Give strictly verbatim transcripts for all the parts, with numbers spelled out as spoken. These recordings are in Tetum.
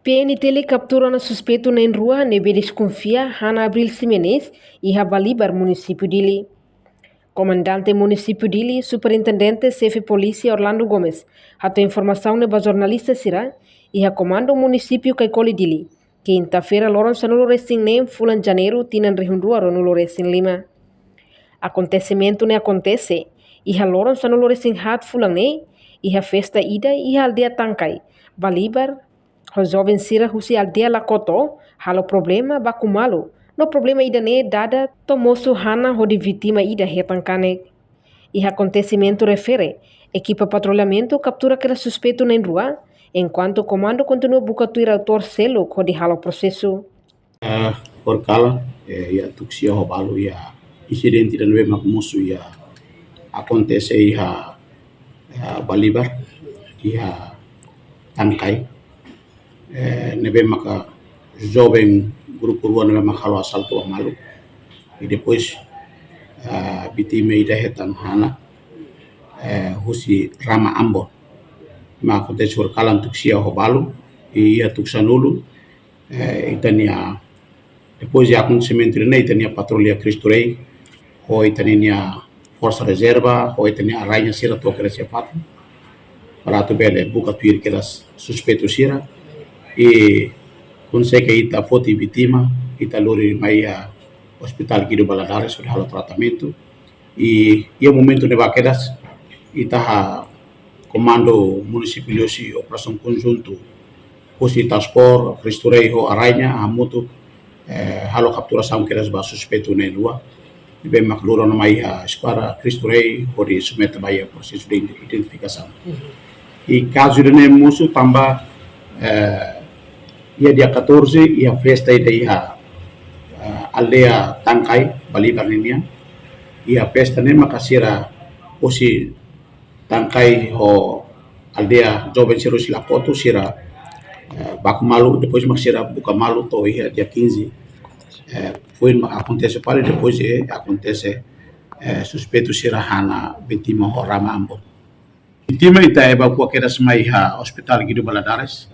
P N T L kaptura ona suspeitu na'in rua ne'ebé deskonfia, Hana Abril Ximenes, iha Balibar, munisípiu Dili. Komandante munisípiu Dili, Superintendente Xefe Polísia Orlando Gomes, hato'o informasaun ne'e ba jornalista sira iha Komandu Munisípiu Caicoli, Dili, kinta-feira, loron sanulu-resin-neen fulan Janeiru, tinan rihun rua ruanulu-resin-lima. Akontesimentu ne'e akontese iha loron sanulu-resin-haat fulan ne'e, iha festa ida iha aldeia Tancai, Balibar, ho joven sira husi aldeia Lakoto halo problema, baku malu, no problema ida-ne'e dada to'o mosu Hana hodi vítima ida hetan kanek. Iha akontesimentu refere, ekipa patrullamentu kaptura kedas suspeitu na'in rua, enkuantu komandu kontinua buka tuir autór seluk hodi halo prosesu. Eh, horikalan, eh, iha tuku sia ho balu iha insidente ida ne'ebé mak mosu iha, akontese iha, eh, Balibar, iha Tancai. Eh, ne'ebé maka joven grupu rua ne'ebé maka halo asaltu ba malu. I depois, eh, vítima ida hetan Hana, eh, husi rama Ambon. Mak akontese horikalan tuku sia ho balu, i iha tuku sanulu, eh, ita-nia, depois de akontesimentu ne'e, ita-nia patrulla Cristo Rei, ho ita-nia forsa rezerva, ho ita-nia araña sira to'o kedas iha fatin, para atu bele buka tuir kedas suspeitu sira. I konsege ita foti vítima, ita lori mai iha Hospital Guido Valadares hodi halo tratamentu. I iha momentu ne'ebá kedas, ita iha Komandu Munisípiu Dili hosi operasaun konjuntu husi Task Force, Cristo Rei ho araña, hamutuk, eh, halo kapturasaun kedas ba suspeitu na'in rua, ne'ebé mak lori ona mai iha eskuadra Cristo Rei hodi submete ba iha prosesu de identi-, identifikasaun. Mhm. I kazu ida-ne'e mosu tanba, eh, iha dia catorze, iha festa ida iha, eh, aldeia Tancai, Balibar ninian. Iha festa ne'e maka sira husi Tancai ho aldeia joven sira husi Lakoto sira, eh, baku malu, depois mak sira buka malu to'o iha dia quinze. Eh, foin mak akontese fali, depois, eh, akontese, eh, suspeitu sira hana vítima ho rama Ambon. Vítima ita evakua kedas mai iha Hospital Guido Valadares.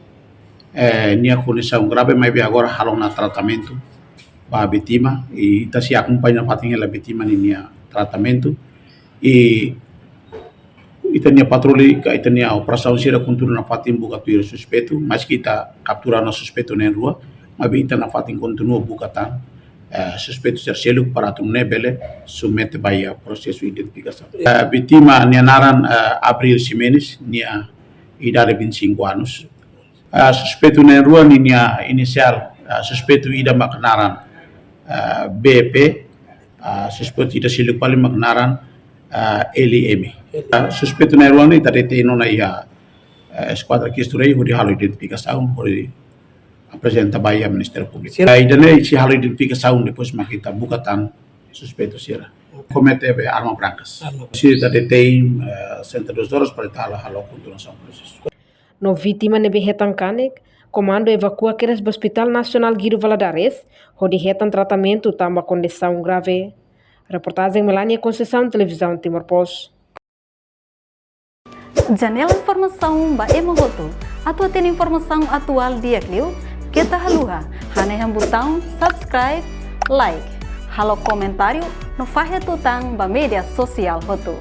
Eh, nia kondisaun grave, maibé agora halo ona tratamentu ba vítima, i ita sei akompaña fatin hela vítima ninia tratamentu. I ita-nia patrulla ka ita-nia operasaun sira kontinua nafatin buka tuir suspeitu, maski ita kaptura ona suspeitu na'in rua, maibé ita nafatin kontinua buka tan, eh, suspeitu sira seluk para atu nune'e bele submete ba iha prosesu identifikasaun. Eh, vítima nia naran, eh, Abril Ximenes, nia idade vinte e cinco anos. Eh, suspeitu na'in rua ninia inisiál, eh, suspeitu ida mak naran, eh, B P, eh, suspeitu ida seluk fali mak naran, eh, L M. Eh, suspeitu na'in rua ne'e ita detein ona iha, eh, eskuadra Cristo Rei hodi halo identifikasaun, hodi aprezenta ba iha Ministériu Públiku. Sira- Eh, ida-ne'e sei halo identifikasaun, depois mak ita buka tan suspeitu sira. Komete be arma brankas. Arma brankas. Sira ita detein, eh, setenta e duas horas para ita halo, halo kontinuasaun prosesu. No vítima ne'ebé hetan kanek, komandu evakua kedas ba Hospital Nasionál Guido Valadares, hodi hetan tratamentu tanba kondisaun grave. Reportajen Melania Conceição, Televizaun Timor Post. Janela informasaun ba ema hotu. Atu hatene informasaun atuál di'ak liu, keta haluha hanehan butaun subscribe, like, halo komentáriu no fahe tutan ba média sosiál hotu.